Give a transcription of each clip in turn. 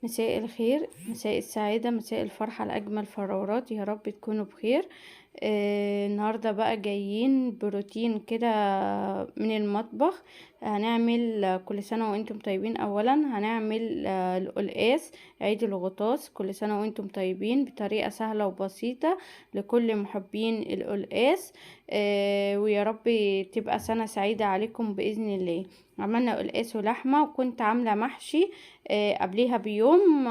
مساء الخير، مساء السعادة، مساء الفرحة لأجمل فرارات. يا رب تكونوا بخير. النهاردة بقى جايين بروتين كده من المطبخ. هنعمل كل سنة وانتم طيبين. اولا هنعمل القلقاس عيد الغطاس، كل سنة وانتم طيبين، بطريقة سهلة وبسيطة لكل محبين القلقاس. ويا رب تبقى سنة سعيدة عليكم بإذن الله. عملنا قلقاس ولحمة، وكنت عاملة محشي قبليها بيوم،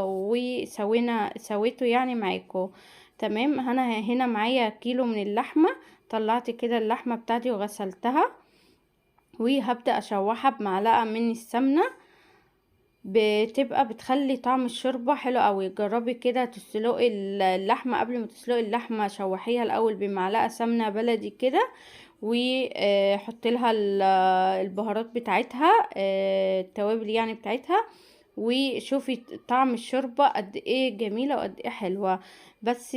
وسوينا سويته يعني معاكم. تمام. انا هنا معايا كيلو من اللحمة، طلعت كده اللحمة بتاعتي وغسلتها، وهبدأ اشوحها بمعلقة من السمنة. بتبقى بتخلي طعم الشوربة حلو قوي. جربي كده تسلقي اللحمة، قبل ما تسلقي اللحمة شوحيها الاول بمعلقة سمنة بلدي كده، وحطي لها البهارات بتاعتها، التوابل يعني بتاعتها، وشوفي طعم الشوربة قد ايه جميلة وقد ايه حلوة. بس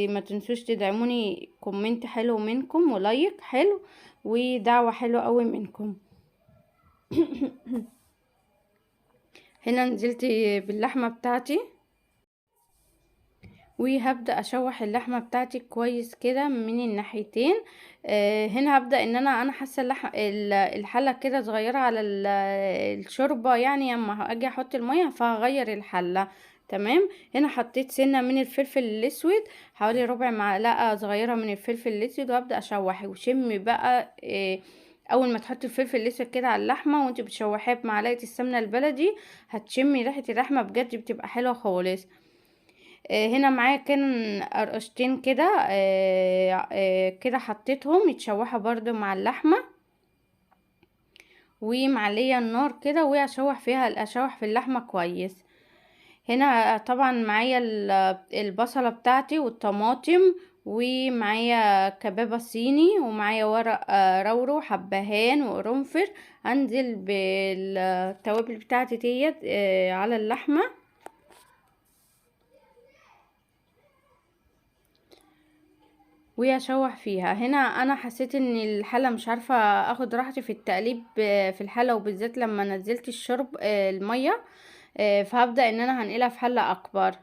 ما تنسوش تدعموني comment حلو منكم، و like حلو، ودعوة حلوة قوي منكم. هنا نزلت باللحمة بتاعتي، وهبدأ اشوح اللحمة بتاعتي كويس كده من الناحيتين. هنا هبدأ ان انا حاسة الحلة كده صغيرة على الشوربة، يعني اما اجي احط المية فهغير الحلة. تمام. هنا حطيت سنة من الفلفل الاسود، حوالي ربع معلقة صغيرة من الفلفل الاسود، وهبدأ اشوحه. وشمي بقى، اول ما تحطي الفلفل الاسود كده على اللحمة وانت بتشوحيها بمعلقة السمنة البلدي، هتشمي ريحة اللحمة بجد، بتبقى حلوة خالص. هنا معايا كان قرقشتين كده، كده حطيتهم يتشوحوا برضو مع اللحمة، ومعلية النار كده، واشوح فيها، اشوح في اللحمة كويس. هنا طبعا معايا البصلة بتاعتي والطماطم، ومعايا كبابة صيني، ومعايا ورق رورو حبهان وقرنفل. انزل بالتوابل بتاعتي ديت على اللحمة، واشوح فيها. هنا انا حسيت ان الحلة مش عارفه اخد راحتي في التقليب في الحلة، وبالذات لما نزلت الشرب المية، فهبدا ان انا هنقلها في حله اكبر.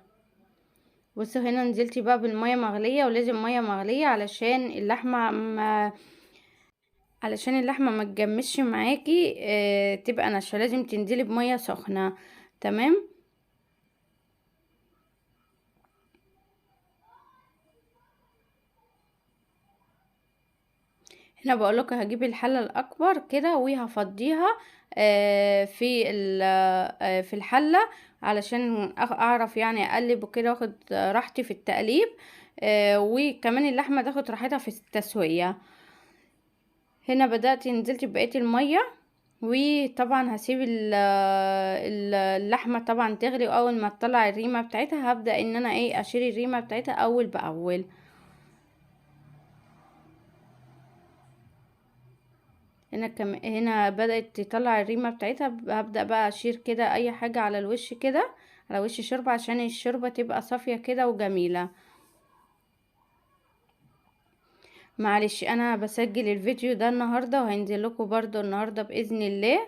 بصوا هنا نزلت بقى بالمية مغليه، ولازم مية مغليه علشان اللحمة ما تجمدش معاكي، تبقى ناشفة، لازم تنزلي بميه سخنة. تمام. هنا بقول لكم هجيب الحلة الاكبر كده وهفضيها في الحلة علشان اعرف يعني اقلب وكده، واخد راحتي في التقليب، وكمان اللحمة تاخد راحتها في التسوية. هنا بدات نزلت بقية المية، وطبعا هسيب اللحمة طبعا تغلي، واول ما تطلع الريمه بتاعتها هبدا ان انا اشيل الريمه بتاعتها اول باول. هنا بدأت تطلع الريمة بتاعتها، هبدأ بقى اشير كده اي حاجة على الوش كده، على وش الشوربة، عشان الشوربة تبقى صافية كده وجميلة. معلش انا بسجل الفيديو ده النهاردة، وهينزل لكم برضو النهاردة بإذن الله،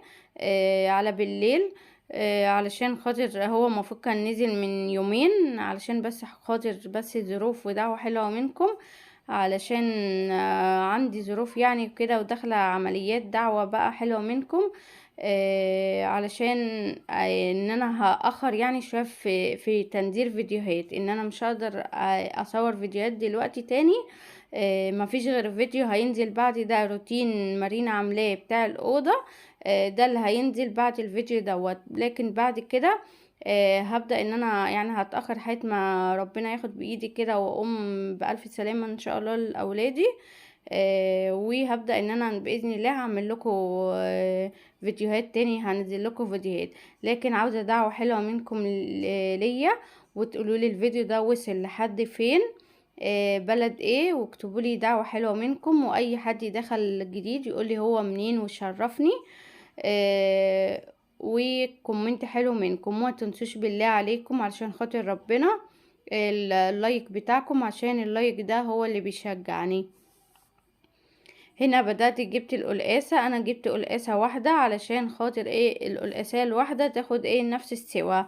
على بالليل، علشان خاطر هو المفروض كان نزل من يومين، علشان بس خاطر بس ظروف ودعوة حلوة منكم، علشان عندي ظروف يعني كده وداخلة عمليات، دعوة بقى حلوة منكم، علشان ان انا هأخر يعني شوية في تنزيل فيديوهات، ان انا مش هقدر اصور فيديوهات دلوقتي تاني. مفيش غير فيديو هينزل بعد ده، روتين مارينا عاملاه بتاع الأوضة، ده اللي هينزل بعد الفيديو دوت. لكن بعد كده، هبدأ ان انا يعني هتأخر لحد ما ربنا ياخد بإيدي كده واقوم بألف سلامة ان شاء الله لأولادي، وهبدأ ان انا بإذن الله هعمل لكم، فيديوهات تاني، هنزل لكم فيديوهات. لكن عاوزة دعوة حلوة منكم ليا، وتقولوا لي الفيديو ده وصل لحد فين، بلد ايه، واكتبوا لي دعوة حلوة منكم، واي حد دخل جديد يقول لي هو منين وشرفني، و comment حلو منكم. وما تنسوش بالله عليكم علشان خاطر ربنا ال like بتاعكم، عشان ال like ده هو اللي بيشجعني. هنا بدأت جبت القلقاسة، انا جبت قلقاسة واحدة علشان خاطر القلقاسة الواحدة تاخد نفس السوا.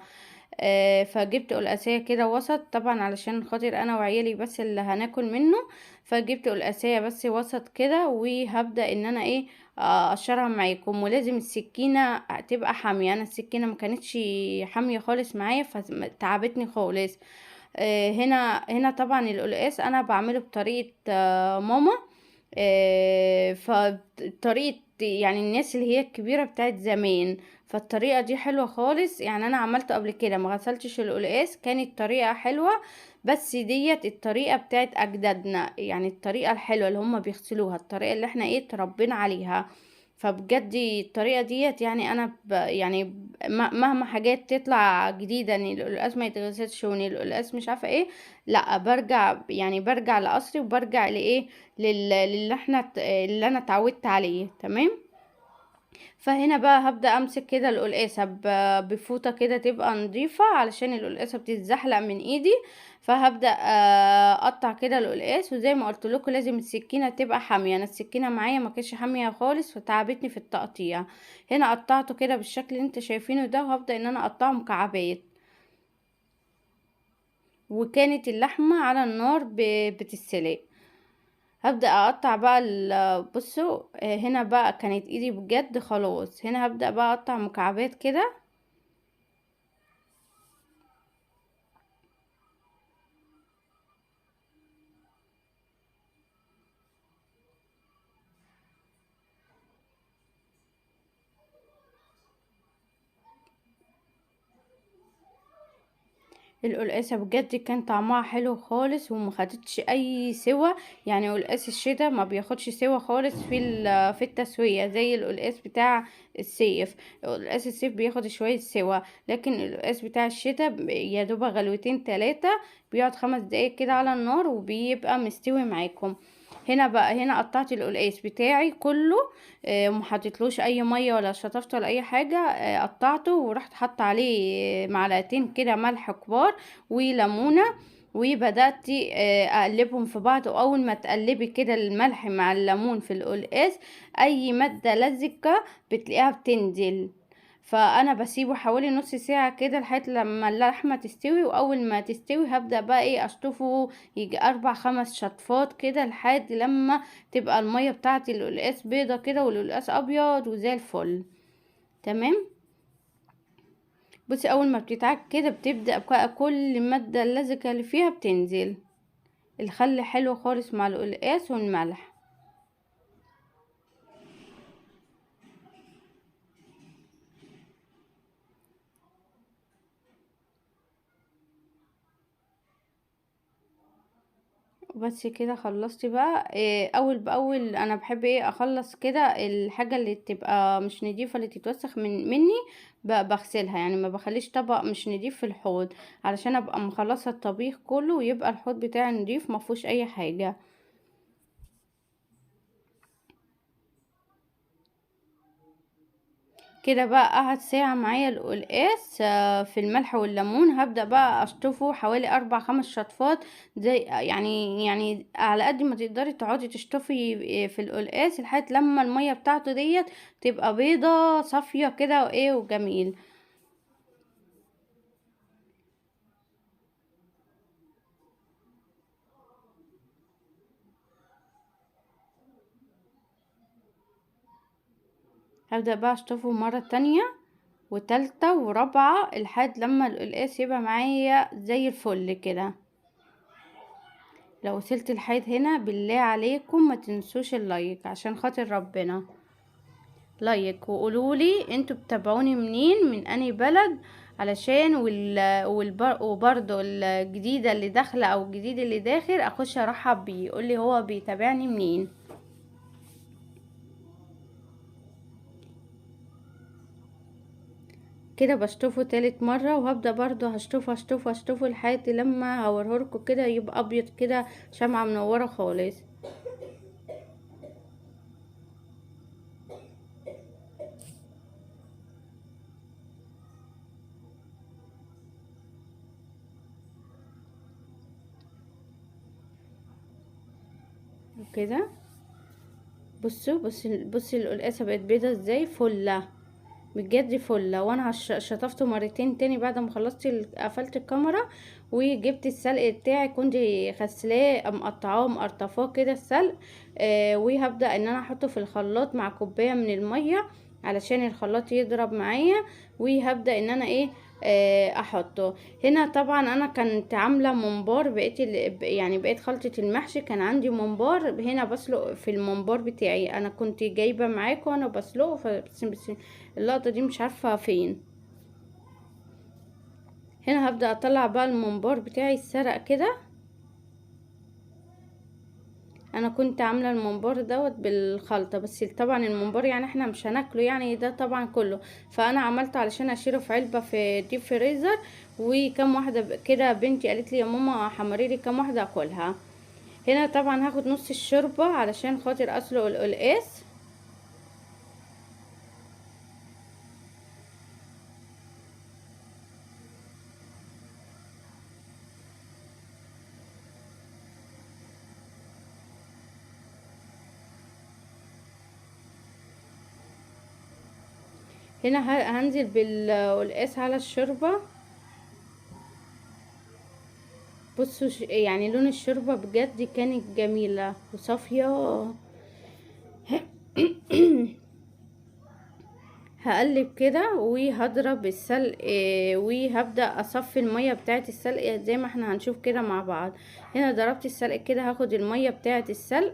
فجبت قلقاسيه كده وسط، طبعا علشان خاطر انا وعيالي بس اللي هناكل منه، فجبت قلقاسيه بس وسط كده، وهبدا ان انا ايه اقشرها معاكم. ولازم السكينة تبقى حامية، انا السكينة ما كانتش حامية خالص معايا فتعبتني خالص. هنا طبعا القلقاس انا بعمله بطريقة ماما، فطريقة يعني الناس اللي هي الكبيرة بتاعت زمان، فالطريقه دي حلوة خالص. يعني انا عملته قبل كده ما غسلتش القلقاس، كانت طريقه حلوة، بس ديت الطريقة بتاعت اجدادنا، يعني الطريقة الحلوة اللي هم بيغسلوها، الطريقة اللي احنا ايه تربينا عليها. فبجد الطريقة ديت يعني انا مهما حاجات تطلع جديدة ان القلقاس ما يتغسلش وان القلقاس مش عارفه ايه، لا برجع لاصلي، وبرجع لايه للي احنا اللي انا اتعودت عليه. تمام. فهنا بقى هبدأ امسك كده القلقاسة بفوطة كده تبقى نظيفة علشان القلقاسة بتتزحلق من ايدي. فهبدأ اقطع كده القلقاس، وزي ما قلت لكم لازم السكينة تبقى حامية، انا السكينة معايا ما كانتش حامية خالص فتعبتني في التقطيع. هنا قطعته كده بالشكل اللي انت شايفينه ده، وهبدأ ان انا اقطعه مكعبات. وكانت اللحمة على النار بتتسلق. هبدأ اقطع بقى بصوا، هنا بقى كانت ايدي بجد خلاص. هنا هبدأ بقى اقطع مكعبات كده. القلقاسة بجد كان طعمها حلو خالص وما خدتش اي سوى، يعني قلقاس الشتاء ما بياخدش سوى خالص في التسوية زي القلقاس بتاع الصيف. قلقاس الصيف بياخد شوية سوى، لكن القلقاس بتاع الشتاء يا دوب غلوتين تلاتة، بيقعد 5 دقايق كده على النار وبيبقى مستوي معاكم. هنا بقى قطعت القلقاس بتاعي كله، وما حطيتلوش اي مية ولا شطفته ولا اي حاجة، قطعته ورحت حاطه عليه معلقتين كده ملح كبار وليمونه، وبدات اقلبهم في بعض. واول ما تقلبي كده الملح مع الليمون في القلقاس، اي مادة لزجه بتلاقيها بتنزل. فانا بسيبه حوالي نص ساعة كده لحد لما اللحمة تستوي، واول ما تستوي هبدا بقى ايه اشطفه يجي 4-5 شطفات كده لحد لما تبقى المية بتاعتي القلقاس بيضة كده والقلقاس ابيض وزي الفل. تمام. بصي اول ما بتتعك كده بتبدا بقى كل مادة اللزجه اللي فيها بتنزل. الخل حلو خالص مع القلقاس والملح. وبس كده خلصت بقى. اول باول انا بحب اخلص كده الحاجة اللي تبقى مش نضيفه اللي تتوسخ مني بغسلها، يعني ما بخليش طبق مش نضيف في الحوض علشان ابقى مخلصة الطبيخ كله ويبقى الحوض بتاعي نضيف ما فيهوش اي حاجة. كده بقى قعد ساعة معايا القلقاس في الملح والليمون. هبدأ بقى اشطفه حوالي 4-5 شطفات، زي يعني على قد ما تقدري تقعدي تشطفي في القلقاس لحد لما المية بتاعته ديت تبقى بيضة صافية كده وايه وجميل. هبدأ بقى اشطفه مرة تانية وتالتة ورابعة لحد لما القلقاس يبقى معايا زي الفل كده. لو وصلت لحد هنا بالله عليكم ما تنسوش ال like عشان خاطر ربنا، like وقولولي انتوا بتابعوني منين، من انهي بلد، علشان وبرضو الجديدة اللي داخلة او الجديد اللي داخل اخش ارحب بيه يقولي هو بيتابعني منين. كده بشطفه تالت مرة، وهبدأ برضو هشطفه هشطفه هشطفه لحد لما هوريهولكوا كده يبقى ابيض كده شمعة منورة خالص. وكده بصوا بصوا بصوا القلقاسة بقت بيضة ازاي، فلة بجد فله. وانا شطفته مرتين تاني بعد ما خلصت قفلت الكاميرا، وجبت السلق بتاعي كنت غسلاه مقطعاه مقرطفاه كده السلق، وهبدا ان انا احطه في الخلاط مع كوباية من المية علشان الخلاط يضرب معايا، وهبدا ان انا ايه احطه هنا. طبعا انا كنت عامله ممبار، بقيت يعني بقيت خلطه المحشي كان عندي ممبار هنا، بسلق في الممبار بتاعي، انا كنت جايبه معاكم وانا بسلقه، فبس اللقطة دي مش عارفه فين. هنا هبدا اطلع بقى الممبار بتاعي السرق كده، انا كنت عامله الممبار دوت بالخلطه، بس طبعا الممبار يعني احنا مش هناكله يعني ده طبعا كله، فانا عملته علشان اشيله في علبة في deep freezer. وكم واحدة كده بنتي قالت لي يا ماما حمري لي كم واحدة اكلها. هنا طبعا هاخد نص الشوربة علشان خاطر اسلق القلقاس. هنا هنزل بالقلقاس على الشوربة. بصوا يعني لون الشوربة بجد كانت جميلة وصافية. هقلب كده وهضرب السلق، وهبدأ اصفي المية بتاعة السلق زي ما احنا هنشوف كده مع بعض. هنا ضربت السلق كده، هاخد المية بتاعة السلق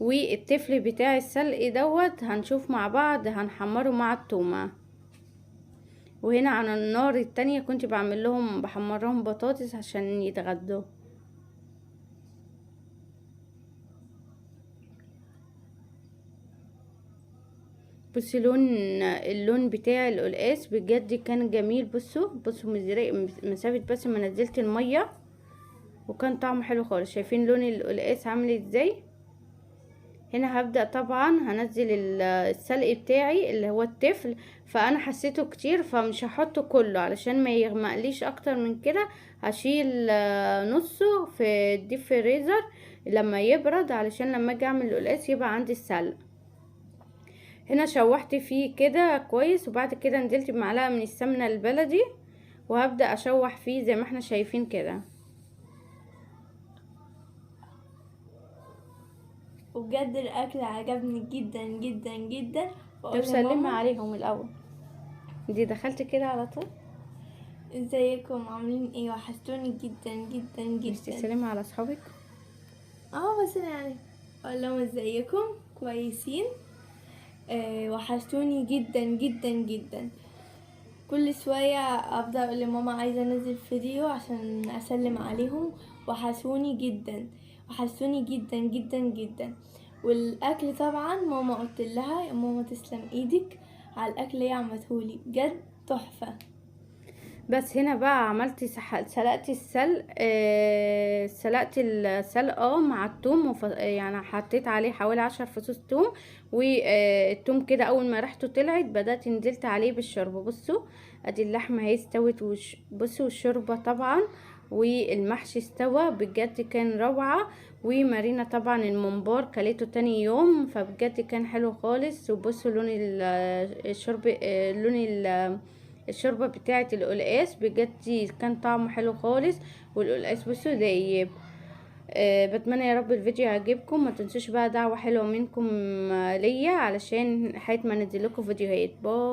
والتفل بتاع السلق دوت هنشوف مع بعض، هنحمره مع التومة. وهنا على النار التانية كنت بعمل لهم بحمرهم بطاطس عشان يتغدوا. بصي اللون بتاع القلقاس بجد كان جميل. بصوا مزرق مسافة بس ما نزلت المية، وكان طعمه حلو خالص. شايفين لون القلقاس عامل ازاي؟ هنا هبدأ طبعا هنزل السلق بتاعي اللي هو التفل، فانا حسيته كتير فمش هحطه كله علشان ما يغمقليش اكتر من كده، هشيل نصه في الديب فريزر لما يبرد علشان لما اجي اعمل القلقاس يبقى عندي السلق. هنا شوحت فيه كده كويس، وبعد كده نزلت بمعلقه من السمنة البلدي وهبدأ اشوح فيه زي ما احنا شايفين كده. وبجد الاكل عجبني جدا جدا جدا. طب سلمي عليهم الاول، دي دخلت كده على طول. ازيكم عاملين ايه؟ وحشتوني جدا جدا جدا. مش تسلمي على اصحابك؟ بس انا يعني اقول لهم ازيكم كويسين، وحشتوني جدا جدا جدا. كل شوية افضل اقول لماما عايزه انزل فيديو عشان اسلم عليهم. وحشوني جدا، وحشتوني جدا جدا جدا. والاكل طبعا ماما قلت لها يا ماما تسلم ايدك على الاكل اللي عملتهولي، بجد تحفة. بس هنا بقى عملت سلقت السلق، سلقت السلقه مع الثوم، يعني حطيت عليه حوالي 10 فصوص ثوم، والثوم كده اول ما ريحته طلعت بدات نزلت عليه بالشوربه. بصوا ادي اللحمة اهي استوت، بصوا الشوربة طبعا والمحشي استوى بجد كان روعه. ومارينا طبعا الممبار كلته تاني يوم فبجد كان حلو خالص. وبصوا لون الشرب، لون الشوربة بتاعه القلقاس بجد كان طعمه حلو خالص، والقلقاس بصوا دايب. بتمنى يا رب الفيديو يعجبكم، ما تنسوش بقى دعوه حلوة منكم ليا علشان حيث ما انزل لكم فيديوهات. باي.